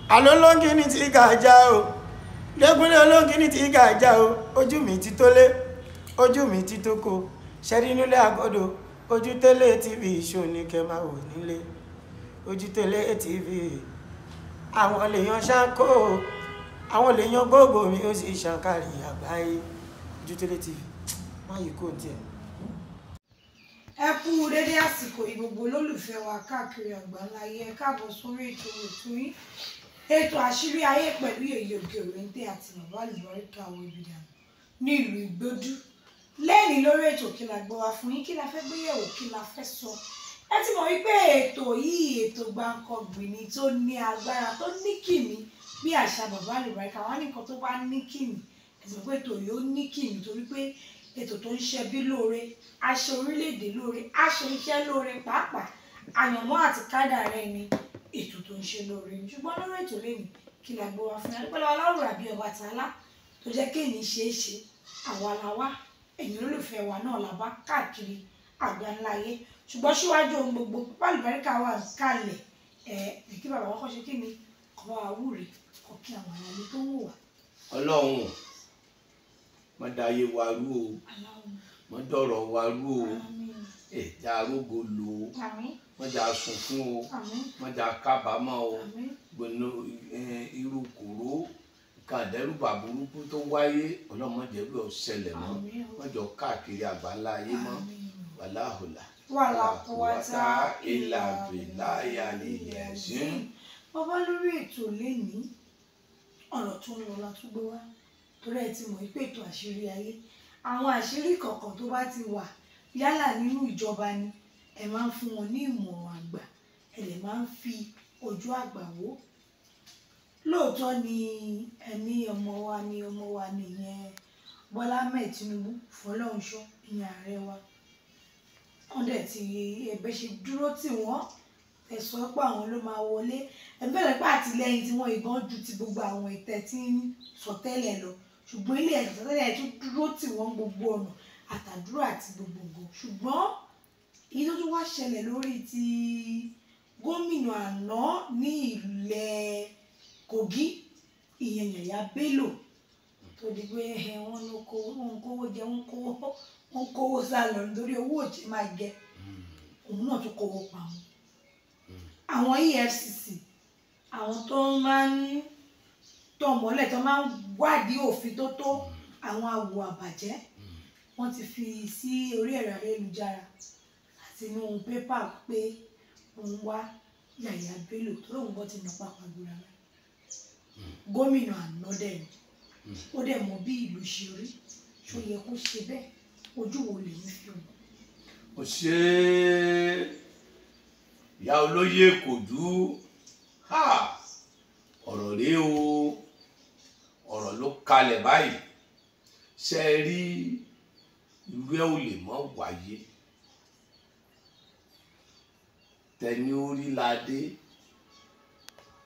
Àlọ́ ní ti gàjà o, lẹ́gúnlé olóńgì ní ti gàjà o. Ojú mi ti tó lé, ojú mi ti tó ko, ṣẹ́rí nílé àgọ́dọ̀. Ojútélé TV ṣó ní kẹ́ máa wò nílé. Ojútélé TV, àwọn lèèyàn ṣáńkó, àwọn lèèyàn gbogbo mi ó sì ṣàǹkàrí àgbáyé. Ojútélé TV, má yìí kò tiẹ̀. Ẹ kú dédé àsìkò yìí, gbogbo olólùfẹ́ wa káàkiri àgbáńláyé. Ẹ káàbọ̀ sórí ètò yín, ètò Àṣírí Ayé, pẹ̀lú Yèyé Òkè Òrèǹté àti Bàbá Àlùbáríkà owó Ìbídàn ní ìlú Ìgbódú. Lẹ́ẹ̀ni lórí ètò, kí la gbọ́ wá fún yín? Kí la fẹ́ gbé yẹ̀wò? Kí la fẹ́ sọ? Ẹ ti mọ̀ wípé ètò yìí, ètò gbàǹkangbì ni, tó ní agbára, tó ní kìmí bí àṣà Bàbá Àlùbáríkà wá ní nǹkan tó bá ní kìmí. Ẹ ti mọ̀ pé ètò yìí ó ní kìmí, torí pé ètò tó ń ṣe bí lóore, aṣọ orílẹ̀-èdè lóore, aṣọ iṣẹ́ lóore, pàápàá àyànmọ́ àti kádàrá ẹni, ètò tó ń ṣe lóore ni. Ṣùgbọ́n lórí ètò lẹ́nu, kí la gbọ́ wá fún yín? Pẹ̀lú aláwòrán àbí ọba tààlà tó jẹ́ kéènì ṣeé ṣe, àwa la wá, ẹ̀yin olólùfẹ́ wa náà la bá káàkiri àgbáńlá ayé. Ṣùgbọ́n síwájú ohun gbogbo, Bàbá Àlùbáríkà wà kalẹ̀. Ẹ̀ kí bàbá wọn kọ́ ṣe kí ni kọ́ bá wa wúre, kọ́ kí àwọn aráalé tó ń wò wá. Ọlọ́run má dayé wa rú o, má dọ̀rọ̀ wa rú o, ẹ̀já arógo lò ó, má jà sunkún o, má jà kábàámọ̀ o. Gbọ̀nà irú kòró nǹkan àdẹ́rùbà burúkú tó wáyé, ọlọ́mọdé bí ó ṣẹlẹ̀ mọ́, má jọ káàkiri àgbáńlá ayé mọ́. Wàláhùlà wàlà kúwàtà ìlà bìláyà ilẹ̀ ẹ̀sìn. Bàbá, lórí ètò lẹ́ni, ọ̀rọ̀ tó ń lọ la tún gbé wá, torí ẹ ti mọ̀ pé ètò Àṣírí Ayé, àwọn àṣírí kọ̀ọ̀kan tó bá ti wà, yálà nínú ìjọba ni, ẹ máa ń fún wọn ní ìmọ̀ràn àgbà, ẹ lè máa ń fi ojú àgbà wò. Lóòótọ́ ni ẹni ọmọ wa ni, ọmọ wa nìyẹn, Bọ́lá Ahmed Tinubu Fọlọ́runṣọ́, ìyẹn ààrẹ wa. Wọ́n dẹ̀ ti ẹgbẹ́ ṣe dúró tì wọ́n, ẹ sọ pé àwọn ló máa wọlé. Ẹ bẹ̀rẹ̀ pé àtìlẹ́yìn tí wọ́n ìgan ju ti gbogbo àwọn ìtẹ́ tí ń sọ tẹ́lẹ̀ lọ, ṣùgbọ́n ilé ẹ̀sọ́ tẹ́lẹ̀ tún dúró tì wọ́n gbogbo ọ̀nà, àtàdúrà àti gbogbo. Ṣùgbọ́n èyí tó tún wá ṣẹlẹ̀ lórí ti gómìnà àná ní ilẹ̀ Kogi, ìyẹn Yàyà Bello, tó di pé wọ́n ló kó wọ́n kówó jẹ, wọ́n kówó sá lọ nítorí owó òjì máa jẹ, òun náà tún kówó pamọ́. Àwọn EFCC, àwọn tó máa ń tọ̀ mọ́lẹ̀, tó máa ń wádìí òfin tó tó àwọn àwò àbàjẹ́, wọ́n ti fi sí orí ẹ̀rọ ayélujára àti inú pépà pé òun wá Yàyà Bello, tó lóun bọ́ ti nà pápá gbéra rẹ̀. Gómìnà àná dẹ̀ ni, ó dẹ̀ mọ̀ bí ìlú ṣe rí. Ṣó yẹ kó ṣe bẹ́ẹ̀? Ojú wo lèyìn fi wò? Ó ṣe ìyá olóyè Kòdú, ọ̀rọ̀ rèé o, ọ̀rọ̀ ló kalẹ̀ báyìí. Ṣe é rí, irú ẹ̀ ò lè mọ́ wáyé. Tẹni ó rí la dé,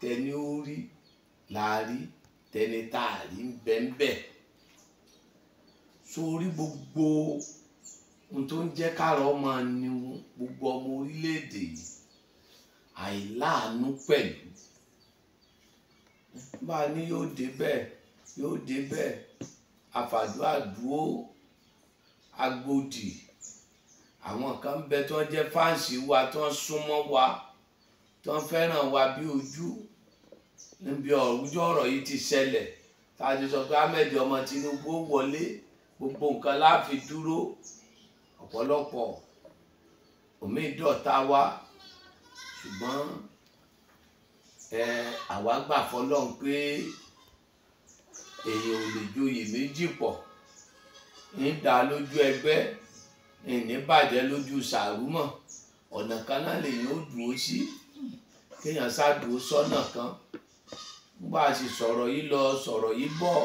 tẹni ó rí la rí, tẹni tá a rí ń bẹ ń bẹ. Sórí gbogbo ohun tó ń jẹ́ káàrọ̀ máa ní gbogbo ọmọ orílẹ̀-èdè yìí, àìláàánú pẹ̀lú bá a ní yóò dé bẹ́ẹ̀, yóò dé bẹ́ẹ̀. Àfàdúrà dúró agbódì, àwọn kan ń bẹ tó ń jẹ́ fans wa, tó ń súnmọ́ wa, tó ń fẹ́ràn wa bí ojú. Níbi ọ̀rúnjọ́ ọ̀rọ̀ yìí ti ṣẹlẹ̀, tá a ti sọ pé Ahmed ọmọ Tinubu ó wọlé, gbogbo nǹkan la fi dúró. Ọ̀pọ̀lọpọ̀ omi ìdọ̀ta wa, ṣùgbọ́n àwa gbà fọlọ́run pé èèyàn ò lè joyè méjì pọ̀, ń dá lójú ẹgbẹ́, ìní bàjẹ́ lójú sàrúmọ̀. Ọ̀nà kan náà lèyàn ó dúró sí, kéèyàn sá dúró sọ́nà kan. Bá a sì sọ̀rọ̀ yìí lọ, sọ̀rọ̀ yìí bọ̀,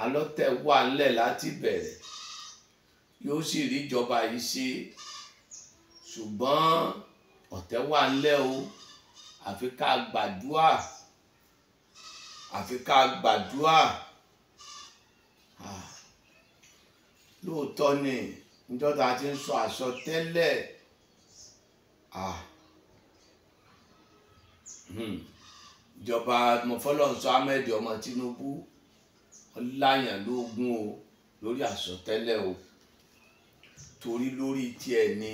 alọ́tẹ̀ wà ńlẹ̀ láti bẹ̀rẹ̀, yóò sì rí ìjọba yìí ṣe, ṣùgbọ́n ọ̀tẹ̀ wà ńlẹ̀ o. Àfi ká gbàdúà, àfi ká gbàdúà. Lóòótọ́ ni níjọ́ tá a ti ń sọ àsọtẹ́lẹ̀. Ìjọba Mọ̀fọ́lọ́runṣọ́ Ahmed ọmọ Tinubu ọláyàn lógún o lórí àsọtẹ́lẹ̀ o, torí lórí tiẹ̀ ni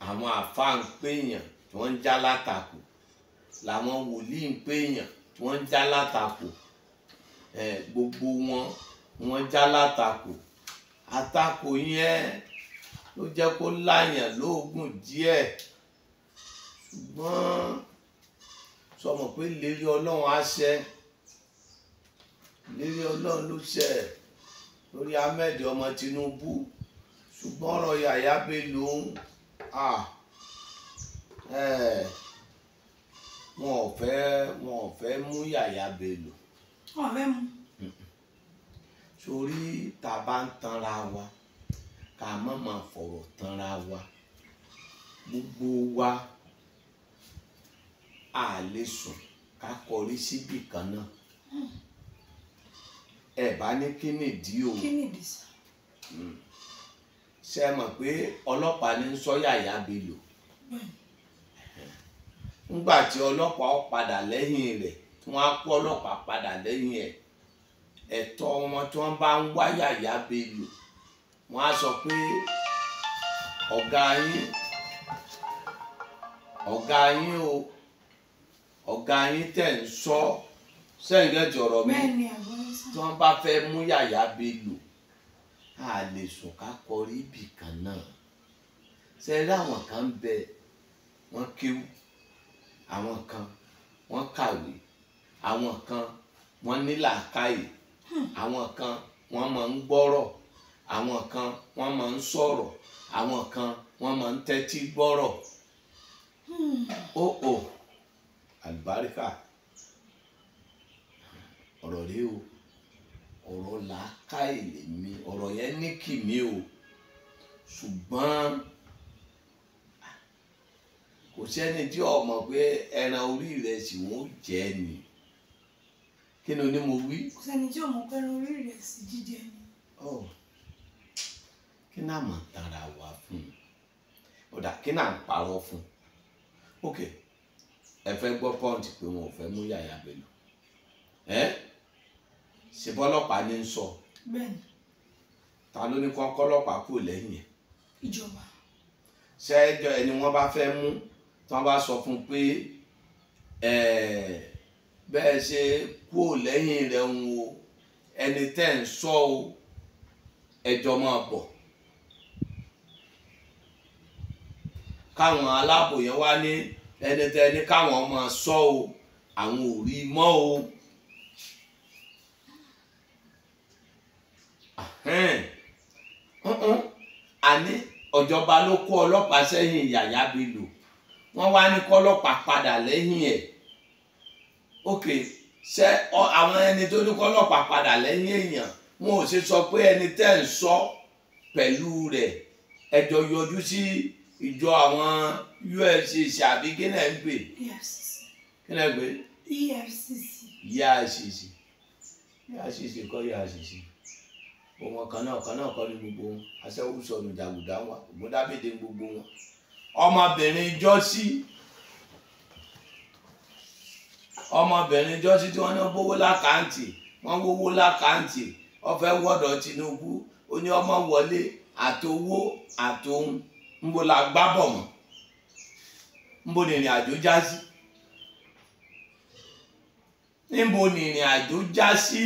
àwọn àfáà ń péyàn tí wọ́n ń já látakò, làwọn wòlíì ń péyàn tí wọ́n ń já látakò, gbogbo wọn wọ́n já látakò. Àtakò yẹn ló jẹ́ kó láyàn lóògùn díẹ̀, ṣùgbọ́n sọmọ pé lérí Ọlọ́run á ṣẹ, lérí Ọlọ́run ló ṣẹ lórí Ahmed ọmọ Tinubu. Ṣùgbọ́n ọ̀rọ̀ Yàyà Bello ń wọn ò fẹ́ mú Yàyà Bello. Wọn ò fẹ́ mú. Sórí tá a bá ń tanra wa, ká má máa fọ̀rọ̀ tanra wa, gbogbo wa a lè sùn ká kọrí síbì kan náà. Ẹ bá ní kí nìdí o? Kí nìdí sá? Ṣé ẹ mọ̀ pé ọlọ́pàá ní ń sọ Yàyà Bello? Ńgbà tí ọlọ́pàá ó padà lẹ́yìn rẹ̀, tí wọ́n á kó ọlọ́pàá padà lẹ́yìn ẹ̀, ẹ̀tọ́ wọn tí wọ́n bá ń wá Yàyà Bello, wọ́n á sọ pé ọ̀gá yín o, ọ̀gá yín tẹ̀ ń sọ sẹ́yìn gẹ́tì ọ̀rọ̀ mi, tí wọ́n bá fẹ́ mú Yàyà Bello, a lè sùn ká kọrí ibì kan náà. Ṣe rí àwọn kan ń bẹ, wọ́n kéwú, àwọn kan wọ́n kàwé, àwọn kan wọ́n ní làákàyè, àwọn kan wọ́n máa ń gbọ́rọ̀, àwọn kan wọ́n máa ń sọ̀rọ̀, àwọn kan wọ́n máa ń tẹ́tí gbọ́rọ̀. Ó àlùbáríkà ọ̀rọ̀ rí o, ọ̀rọ̀ làákàyè lèmi, ọ̀rọ̀ yẹn ní kìmí o. Ṣùgbọ́n kò sẹ́ni tí ó mọ̀ pé ẹran orí rẹ̀ sì wọ́n jẹ́ ni. Kí ni o ní mo wí? Kò sẹ́ni tí ó mọ̀ pé ẹran orí rẹ̀ sì jíjẹ ni. Kí náà mọ̀ tara wa fún un? Ọ̀dà kí náà ń parọ́ fún un? Ok, ẹ fẹ́ gbọ́ pọ́ǹtì pé wọn ò fẹ́ mú Yàyà Bello. Ṣe bọ́lọ́pàá ní ń sọ? Bẹ́ẹ̀ni. Ta ló ní kọ́ kọ́lọ́pàá kúrò lẹ́yìn ẹ̀? Ìjọba. Ṣé ẹjọ́ ẹni wọ́n bá fẹ́ mú, tí wọ́n bá sọ fún un pé bẹ́ẹ̀ ṣe kúrò lẹ́yìn rẹ̀ ń wo ẹni tẹ́ ń sọ o, ẹjọ́ máa bọ̀. Káwọn aláàbò yẹn wá ní ẹni tẹ́ ní káwọn máa sọ o, àwọn ò rí mọ́ o. Àní ọ̀jọba ló kó ọlọ́pàá sẹ́yìn Yàyà Bello, wọ́n wá ní kọ́lọ́pàá padà lẹ́yìn ẹ̀. Ok, ṣé àwọn ẹni tó ní kọ́lọ́pàá padà lẹ́yìn èèyàn, wọn ò ṣe sọ pé ẹni tẹ́ ń sọ pẹ̀lú rẹ̀ ẹjọ́ yọjú sí ìjọ àwọn UFCC àbí kí náà ń pè? Kí náà ń pè? EFCC. EFCC. EFCC kọ́ EFCC. Wọn kan náà kọ́ ní gbogbo wọn, aṣẹ́wó sọnù jàgùdà wà, ògúndábèdè gbogbo wọn. Ọmọbìnrin jọ́sí tí wọ́n ní bówó lákàntì, wọ́n wówó lákàntì, ó fẹ́ wọ́dọ̀ Tinubu, ó ní ọmọ wọlé àtowó àtòun, ńbo la gbábọ̀ mọ́, ńbo ni ìrìn àjò já sí, ńbo ni ìrìn àjò já sí.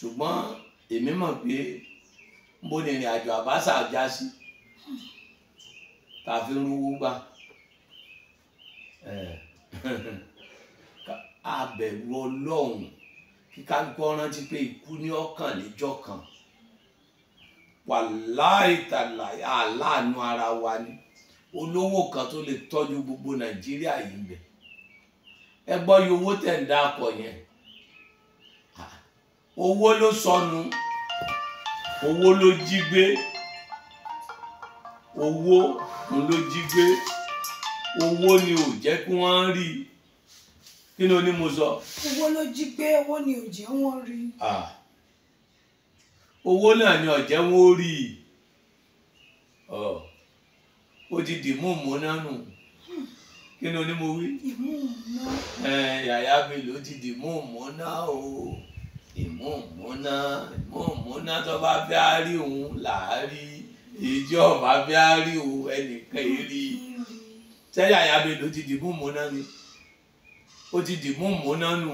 Ṣùgbọ́n èmi mọ̀ pé ńbo ni ìrìn àjò Àbáṣà já sí tá a fi ń rówó gbà. Abẹ̀rù Ọlọ́run, kí kálukú rántí pé ikú ní ọkàn níjọ́ kan. Wàláì tàláì aláàánú ara wa ni. Olówó kan tó lè tọ́jú gbogbo Nàìjíríà yìí ń bẹ. Ẹ gbọ́ iye owó tẹ̀ ń dá akọ yẹn. Owó ló sọnù, owó ló jí gbé, owó ló jí gbé, owó ni ò jẹ́ kí wọ́n rí. Kí ni o ní mo sọ? Owó ló jí gbé, owó ni ò jẹ́ wọ́n rí. Owó náà ni ò jẹ́ wọ́n rí. Ó ti dì mú mú náà nù. Kí Kí ni onímọ̀ wí? Ìmúùmúná. Yàyà Bello ti di ìmúùmúná o. Ìmúùmúná, ìmúùmúná tó bá fẹ́ á rí òun là á rí. Ìjọba fẹ́ á rí òun ẹnìkan èrí. Ṣé Yàyà Bello ti di ìmúùmúná ni? Ó ti di ìmúùmúná nù.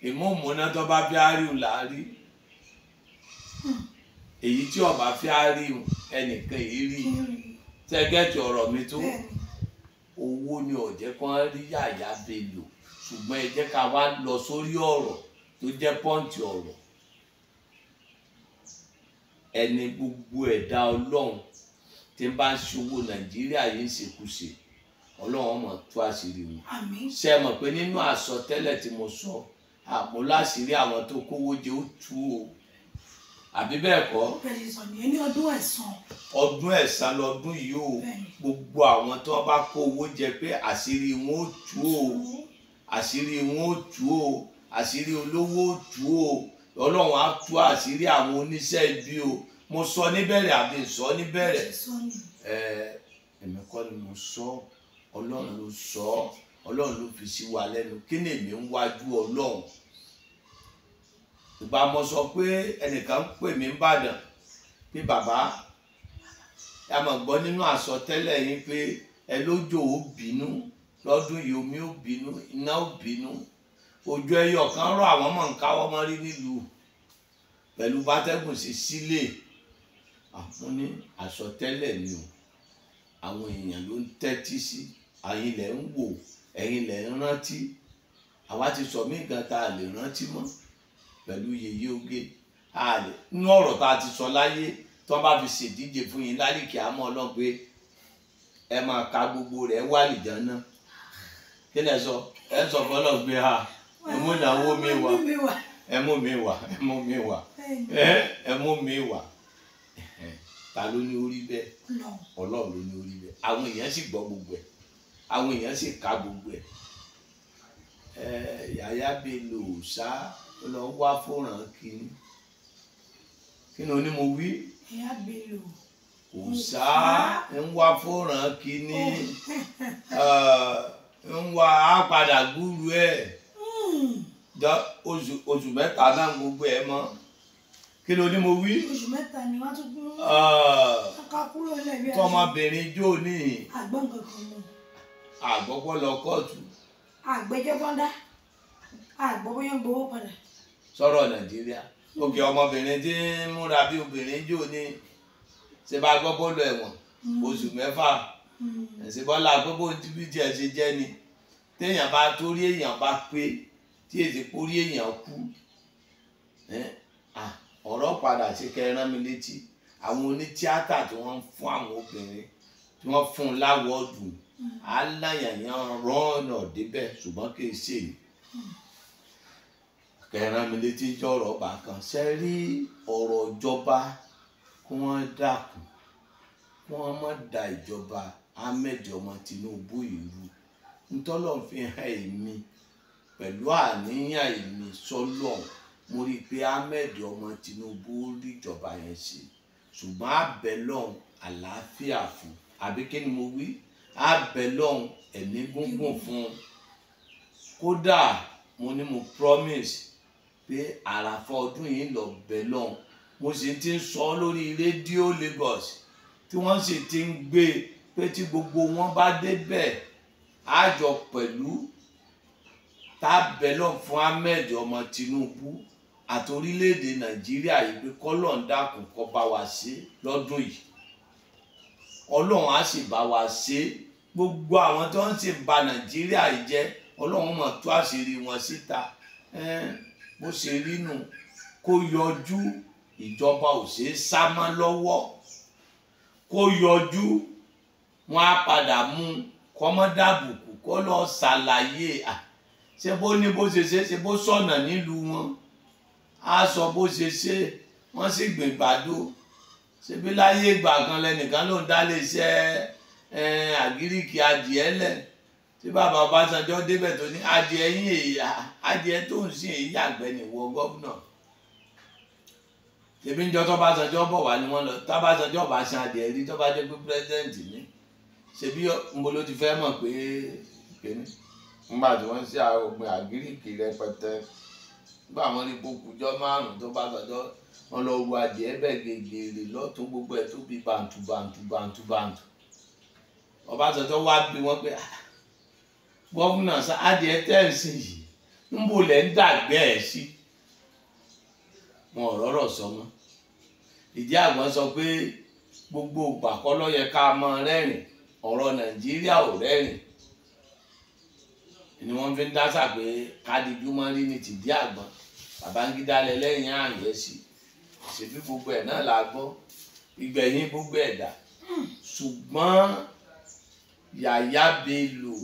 Ìmúùmúná tó bá fẹ́ á rí òun là á rí. Èyí tí ọba fẹ́ á rí òun ẹnìkan èrí. Ṣé gẹ́tì ọ̀rọ̀ mi tó? Owó ni ó jẹ́ kán rí Yàyà Bello, ṣùgbọ́n ẹ jẹ́ ká wá lọ sórí ọ̀rọ̀ tó jẹ́ pọ́ǹtì ọ̀rọ̀. Ẹni gbogbo ẹ̀dá Ọlọ́run tí ń bá ń ṣòwò Nàìjíríà yìí ń ṣekúṣe, Ọlọ́run mọ̀ tú àṣírí wọn. Ṣé ẹ mọ̀ pé nínú àsọtẹ́lẹ̀ tí mo sọ, àmọ́ láṣìírí àwọn tó kówó jẹ ó tú o, àbí bẹ́ẹ̀ kọ́? Ní ọdún ẹ̀san. Ọdún ẹ̀san lọ́dún yìí o. Gbogbo àwọn tó bá kó owó jẹ pé àṣírí wọn ó tú o, àṣírí wọn ó tú o, àṣírí olówó ó tú o, Ọlọ́run á tú àṣírí àwọn oníṣẹ́ ibi o. Mo sọ níbẹ̀rẹ̀ àbí sọ níbẹ̀rẹ̀? Èmi kọ́ ni mo sọ, Ọlọ́run ló sọ, Ọlọ́run ló fi sí wa lẹ́nu. Kí ni èmi ń wájú Ọlọ́run? Ìgbà mo sọ pé ẹnìkan ń pè mí n'Ìbàdàn pé bàbá, a máa gbọ́ nínú àsọtẹ́lẹ̀ yín pé ẹ lójó ó bínú lọ́dún yìí, omi ó bínú, iná ó bínú, òjò ẹyọ kan rọ̀ àwọn mọ̀ ń káwọ́ mọ́ rí nílùú pẹ̀lú bátẹ́gùn sí sílé. Àmọ́ ní àsọtẹ́lẹ̀ ni o, àwọn èèyàn ló ń tẹ́tí sí, ẹ̀yin lẹ̀ ń wò, ẹ̀yin lẹ̀ ń rántí. Àwa ti sọ mí gan ta lè rántí mọ́ pẹ̀lú yèyé oge. Nínú ọ̀rọ̀ tá a ti sọ láyé tí wọ́n bá fi ṣèdíje fún yín lálìkí àmọ́ Ọlọ́run pé ẹ máa ka gbogbo rẹ̀ wà lìjàn náà. Kí lẹ sọ? Ẹ sọ fọlọ́ pé ha, ẹ mú ìnáwó mi wá, ẹ mú mi wá, ẹ mú mi wá, ẹ mú mi wá. Ta ló ní orí bẹ́ẹ̀? Ọlọ́run ló ní orí bẹ́ẹ̀. Àwọn èèyàn sì gbọ́ gbogbo ẹ̀, àwọn èèyàn sì ka gbogbo ẹ̀. Yàyà Bello ṣá lọ wá fòràn kínní. Kí ni oní mo wí? Yàyà Bello kò sá ń wá fòràn kínní, ń wá á padà gúrú ẹ̀. Oṣù mẹ́ta náà gbogbo ẹ̀ mọ́. Kí ni oní mo wí? Oṣù mẹ́ta ni wọ́n tún kún ká kúrò lẹ́bi àṣẹ. Tọmọbìnrin jó ní. Àgbọ̀n kankan mọ́. Àgbọ̀pọ̀ lọ kóòtù. Àgbẹjọ́ tó ń dá. Àgbọ̀ bóyá ń gbowó padà. Sọ̀rọ̀ Nàìjíríà. Òkè ọmọbìnrin tí ń múra bí obìnrin jò ní ṣe bá gbọ́ bó lọ ẹ̀wọ̀n oṣù mẹ́fà. Ẹ̀sìn bọ́lá gbogbo bí tiẹ̀ ṣe jẹ́ ni. Téèyàn bá torí èèyàn bá pé tí èsì pórí èèyàn kú. Ọ̀rọ̀ padà ṣe kẹ́ rán mi létí. Àwọn onítíátà tí wọ́n ń fún àwọn obìnrin tí wọ́n fún un láwọ́ọ̀dù aláyàyàn rọ́ọ̀nà débẹ̀ ṣùgbọ́n kì í ṣe èyí. Kẹran mi létí jọ̀rọ̀ ọba kan ṣe rí ọ̀rọ̀ ìjọba kí wọ́n dákun, kí wọ́n má da ìjọba Ahmed ọmọ Tinubu ìlú. Ntọ́lọ́ fi hàn èmi pẹ̀lú àníyàn èmi sọ́lọ̀, mo rí i pé Ahmed ọmọ Tinubu rí ìjọba yẹn ṣe, ṣùgbọ́n àbẹ̀lọ́hún àlàáfíà fún, àbí kí ni mo wí? Àbẹ̀lọ́hún ẹ̀mí gúngùn fún. Kódà mo ní mo promise pé àràfà ọdún yìí lọ bẹ̀ lọ́hùn. Mo sì ti ń sọ lórí rédíò Lagos tí wọ́n sì ti ń gbé pé tí gbogbo wọn bá débẹ̀ àjọ pẹ̀lú tá a bẹ̀ lọ́hùn fún Ahmed ọmọ Tinubu àti orílẹ̀-èdè Nàìjíríà yìí pé kọ́lọ́n dákun kó bá wa ṣe lọ́dún yìí. Ọlọ́run á sì bá wa ṣe. Gbogbo àwọn tó ń sì ba Nàìjíríà yìí jẹ́, Ọlọ́run mọ̀ tú àṣírí wọn síta. Bó ṣe rí nù, kó yọjú, ìjọba ò ṣeé sá mọ́ lọ́wọ́. Kó yọjú, wọn á padà mú kọ́mọ́dàbùkù kó lọ ṣàlàyé. Ṣé bó ní bó ṣe ṣe, ṣe bó sọ̀nà nílùú wọn. Á sọ bó ṣe ṣe, wọ́n sì gbìn gbàdo. Ṣebí láyé ìgbà kan lẹnìkan ló ń dá lé iṣẹ́ àgíríkì adìẹ lẹ̀. Tí bàbá Ọbásanjọ́ débẹ̀ tó ní adìẹ yín èyí, adìẹ tó ń sìn èyí àgbẹ̀ nìwọ gómìnà. Ṣebí ń jọ tọ́básanjọ́ bọ̀ wá ni wọ́n lọ, tọ́básanjọ́ bá san adìẹ rí, tọ́ba jẹ́ pé pírẹ́sidẹ́ǹtì ni. Ṣebí nbo ló ti fẹ́ mọ̀ pé kíní nígbà tí wọ́n ń ṣe ọ̀gbìn àgíríkì rẹpẹtẹ, nígbà wọn rí kókùjọ́ 5 tó bá tọjọ́ wọn lọ wo adìẹ bẹ́ẹ̀ gègèrè lọ́tún gbogbo ẹ̀ tó bí bàǹtù bàǹtù bàǹtù bàǹtù. Ọbásanjọ́ wá bí wọ́n pé gọ́fúnà adìẹ tẹ́ǹsì yìí ń bò lẹ́ ń dàgbẹ́ ẹ̀ sí. Wọn ò rọ́rọ̀ sọ mọ́. Ìdí àgbọn sọ pé gbogbo ìgbà kọ́ ló yẹ ká mọ rẹ́rìn, ọ̀rọ̀ Nàìjíríà ò rẹ́rìn ni wọ́n fi ń dásà pé kádìjú mọ́ rí ní tìdí àgbọn. Babangida lẹ́lẹ́yìn àyẹ̀ sí ṣèbí gbogbo ẹ̀ náà la gbọ́, ìgbẹ̀yìn gbogbo ẹ̀ dà. Ṣùgbọ́n Yàyà Bello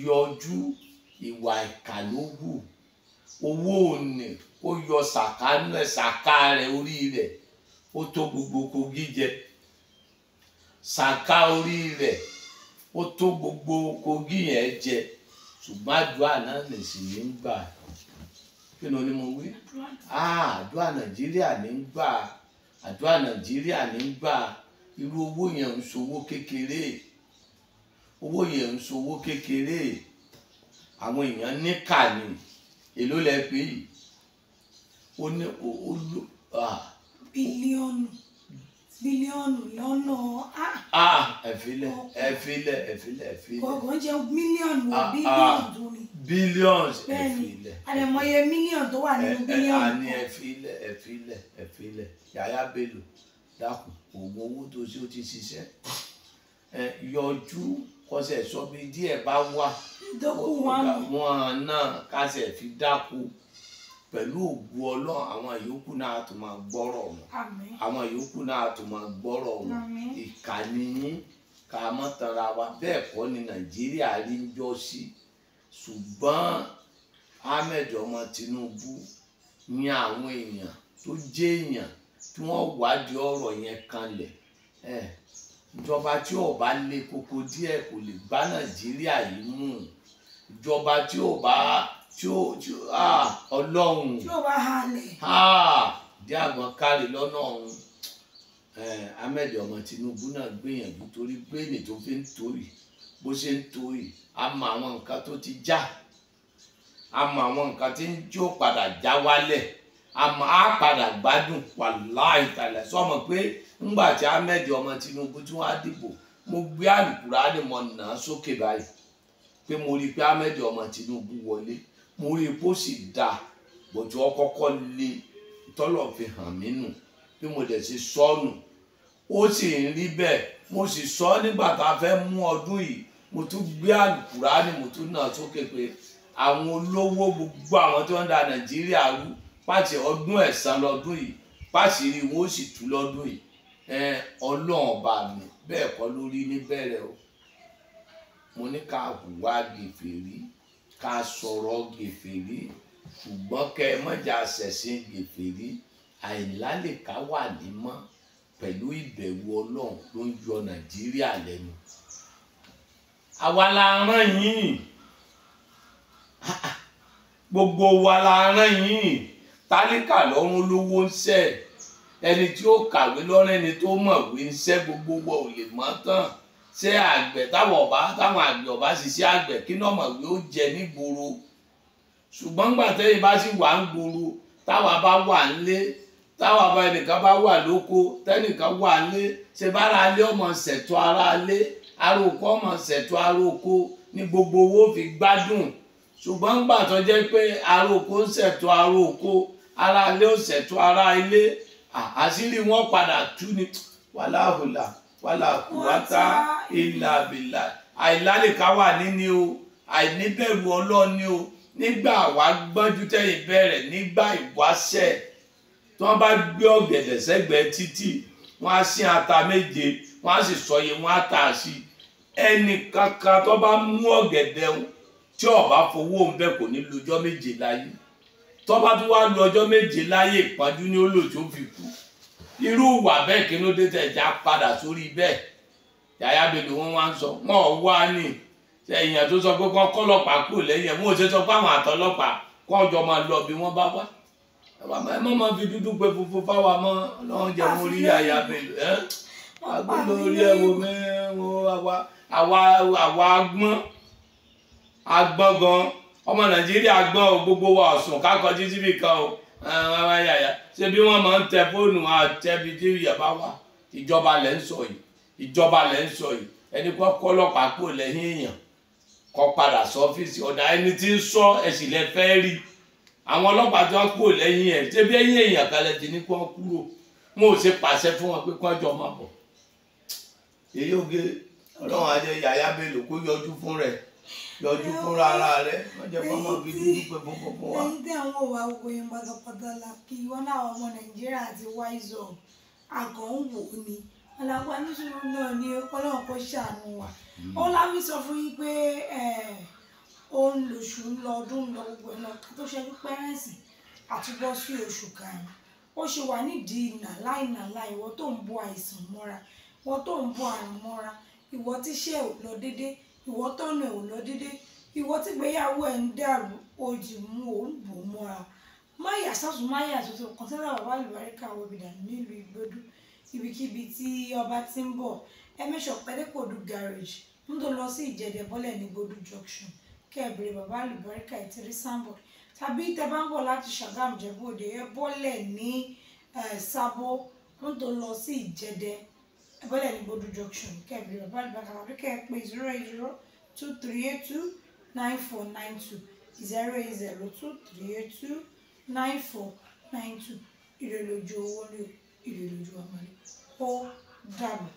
yọjú, ìwà ìkà ló hù, owó òní ó yọ sàkánú ẹ̀, sàká rẹ̀ orí rẹ̀ ó tó gbogbo Kogi jẹ, sàká orí rẹ̀ ó tó gbogbo Kogi yẹn jẹ. Ṣùgbọ́n àdúrà náà lè sì ní gbà. Kí ni mo wí? Àdúrà Nàìjíríà ní gbà, àdúrà Nàìjíríà ní gbà. Irú owó yẹn ń ṣòwò kékeré, owó yẹn ń ṣòwò kékeré. Àwọn èèyàn níkà ni, èló lẹ pé yìí? Ó ní ó bílíọ̀nù bílíọ̀nù lọ́nà ẹ̀fílẹ̀ ẹ̀fílẹ̀ ẹ̀fílẹ̀ ẹ̀fílẹ̀ kò ń jẹ́ mílíọ̀nù bílíọ̀nù tó ní. Billions ẹ̀fílẹ̀. Àdèmọye mílíọ̀nù tó wà nínú bílíọ̀nù. Àní ẹ̀fílẹ̀ ẹ̀fílẹ̀ ẹ̀fílẹ̀. Yàyà Bello dákun, oògùn owó tó ṣe ó ti ṣiṣẹ́. Yọjú kọsẹ̀ sọ bí díẹ̀ bá wà. Wọn náà kásẹ̀ fi dáko pẹ̀lú ògùn Ọlọ́run. Àwọn yòókù náà tó máa gbọ́rọ̀ wọn, àwọn yòókù náà tó máa gbọ́rọ̀ wọn. Ìkànnì yín ká mọ́ tanra wa, bẹ́ẹ̀ kọ́ ni Nàìjíríà rí ń jọ sí. Ṣùgbọ́n Ahmed ọmọ Tinubu ní àwọn èèyàn tó jẹ́ èèyàn tí wọ́n wádìí ọ̀rọ̀ yẹn kanlẹ̀. Ìjọba tí ò bá le koko díẹ̀ kò lè gbá Nàìjíríà yìí mú. Ìjọba tí ò bá tí ó Ọlọ́run tí ó bá halẹ̀ dí àgbọn kárí lọ́nà ọ̀hún. Ahmed ọmọ Tinubu náà gbìyànjú torí bẹ́ẹ̀ni tó fi ń torí bó ṣe ń torí a mọ àwọn nǹkan tó ti já, a mọ àwọn nǹkan tí ń jó padà já wálẹ̀, a mọ á padà gbádùn. Wàláhì tàlẹ̀ sọmọ pé ńgbà tí Ahmed ọmọ Tinubu tí wọ́n á dìbò, mo gbé Àlùkùránì mọ nà á sókè báyìí pé mo rí i pé Ahmed ọmọ Tinubu wọlé, mo rí i pé ó sì dáa, bọ̀dù ọkọ́kọ́ lé tọ́lọ̀ fi hàn mí nù bí mo dẹ̀ ṣe sọ́nù, ó sì ń rí bẹ́ẹ̀. Mo sì sọ nígbà tá a fẹ́ mú ọdún yìí, mo tún gbé Àlùkùránì mo tún nà sókè pé àwọn olówó gbogbo àwọn tí wọ́n ń da Nàìjíríà rú pàṣẹ ọdún ẹ̀san lọ́dún yìí, pàṣírí wọn ó sì tú lọ́dún yìí. Ọlọ́run ọba mi bẹ́ẹ̀ kọ́ lórí níbẹ̀rẹ̀ o. Mo ní ká hùwà gèfèrí, ká sọ̀rọ̀ gèfèrí, ṣùgbọ́n kẹ́ ẹ mọ̀jà ṣẹ̀sìn gèfèrí. Àìlálẹ̀ká wà nímọ́ pẹ̀lú ìbẹ̀rù Ọlọ́run ló ń yọ Nàìjíríà lẹ́nu. Àwa la rán yín, gbogbo wa la rán yín. Tálíkà lọ́rùn lówó ń ṣẹ́, ẹni tí ó kàwé lọ́rùn ẹni tó mọ̀wé ń ṣẹ́, gbogbo wa ò lè mọ̀ tán. Ṣé àgbẹ̀ táwọn ọba táwọn àgbẹ̀ ọba ṣiṣẹ́ àgbẹ̀ kí náà mọ̀wé ó jẹ nígboro? Ṣùgbọ́n ńgbà tẹ́yìn bá sì wà ń gbòòrò, táwa bá wà ńlé, táwa bá ẹnìkan bá wà lóko, tẹ́nìkan wà ńlé, ṣe bára alé ọmọ ṣẹ̀tọ́ ara alé, aróko ọmọ ṣẹ̀tọ́ aróko ní gbogbo owó fi gbádùn. Ṣùgbọ́n ńgbà tó jẹ́ pé aróko ń ṣẹ̀tọ́ aróko, ara alé ò ṣẹ̀tọ́ ara ilé, àṣírí wọn padà tú ni. Wàláhùlà wàlàkùwátá ìlàbìlà. Àìlálẹ̀ká wà níní o, àìníbẹ̀rù Ọlọ́run ni o. Nígbà wá gbọ́njú tẹ́yìn bẹ̀rẹ̀ nígbà ìwáṣẹ̀, tí wọ́n bá gbé ọ̀gẹ̀dẹ̀ sẹ́gbẹ̀ẹ́ títì, wọ́n á sín ata 7, wọ́n á sì sọye wọ́n á tà sí. Ẹnì kankan tó bá mú ọ̀gẹ̀dẹ̀ tí ó bá fowó ń bẹ̀ kò ní lọ́jọ́ 7 láyé. Tó bá tún wá lu ọjọ́ 7 láyé, ìpọ́njú ni ó lò tó fi kú. Irú ìwà bẹ́ẹ̀ kí ló dé tẹ̀ já padà sórí bẹ́ẹ̀? Yàyà Bello wọn wá ń sọ, wọn ò wá ní èèyàn tó sọ pé kọ́ kọ́lọ́pàá kúrò lẹ́yìn ẹ̀, wọn ò ṣe sọ pé àwọn àtọlọ́pàá kọ́ ọjọ́ máa lọ bí wọ́n bá wá. Ẹ má máa fi dúdú pé funfun fáwa mọ́, Ọlọ́run jẹ́ mo rí Yàyà Bello ẹ́ agbóhùn orí ẹ̀ wò mẹ́wọ́n àwa gbọ́n. Agbọ́n gan ọmọ Nàìjíríà gbọ́n o, gbogbo wa ọ̀sùn kákọjú síbì kan o. Ṣé bí wọ́n máa ń tẹ fóònù àtẹ̀bí tí ìyàbá wà? Ìjọba lẹ̀ ń sọ yìí, ìjọba lẹ̀ ń sọ yìí. Ẹni kọ́ ọlọ́pàá kúrò lẹ́yìn èèyàn kọ́ padà sọ́fíìsì ọ̀dà ẹni tí ń sọ ẹ̀sìn lẹ fẹ́ rí. Àwọn ọlọ́pàá tí wọ́n kúrò lẹ́yìn ẹ̀, ṣé bí ẹ̀yìn èèyàn kan lẹ ti ní kí wọ́n kúrò? Wọn ò ṣe pàṣẹ fún wọn pé kí wọ́n jọ máa bọ̀. Èyí oge Ọlọ́run ajé Yàyà Bello kó yọjú fún rẹ̀, yọjú fúnra ara rẹ̀, wọ́n jẹ́ fọmọ fi dúdú pé fúnfún fún wa. Ẹ̀yin tí àwọn òwà gbogbo yẹn pátápátá la kí wọn náà ọmọ Nàìjíríà àti wise up àgọ́ ń wò ó ni alápá nísìnyí náà ni Ọlọ́run kò ṣàánú wa. Ó láwí sọ fún yín pé ó ń lòṣù ń lọ ọdún ń lọ gbogbo ẹ̀ lọ ká tó ṣẹ́jú pẹ́rẹ́ǹsì àti bọ́ sí oṣù karùn-ún. Ó ṣe wà nídìí nàláì nàláì, ìwọ tó ń bo àìsàn mọ́ra, ìwọ tó ń bo àrùn mọ́ra, ìwọ tíṣẹ́ ò lọ dédé, ìwọ tọ́nà ò lọ dédé, ìwọ tígbéyàwó ẹ̀ ń dàrú, ó jì mú ò ń bò mọ́ra. Máyà sọ́tún máyà tuntun kan sẹ́dá bàbá àlùbáríkà wọ̀bìdà nílùú Ìgbódú, ibikíbi tí ọba ti ń bọ̀, ẹ mẹ́sọ̀ pẹ́ẹ́dẹ́kọ̀dù garage ń tó lọ sí Ìjẹ̀dẹ̀ bọ́lẹ̀ ní Gbódú junction, kẹ́ẹ̀bẹ̀rẹ̀ bàbá àlùbáríkà ìtìrí sambọ̀, tàbí tẹ́ bá ń bọ̀ láti Ṣàgámù Ìjẹ̀bú-Òde, ẹ bọ́lẹ̀ ní Sábó ń tó lọ sí Ìjẹ̀dẹ̀, ẹ bọ́lẹ̀ ní Gbódú junction, kẹ́ẹ̀bẹ̀rẹ̀ bàbá àlùbáríkà tàbí kẹ́ẹ̀ pé 080 2382 9492, 080 2382 9492. Ire lójú owó ní ire lójú ọmọlé. Ó dàbọ̀.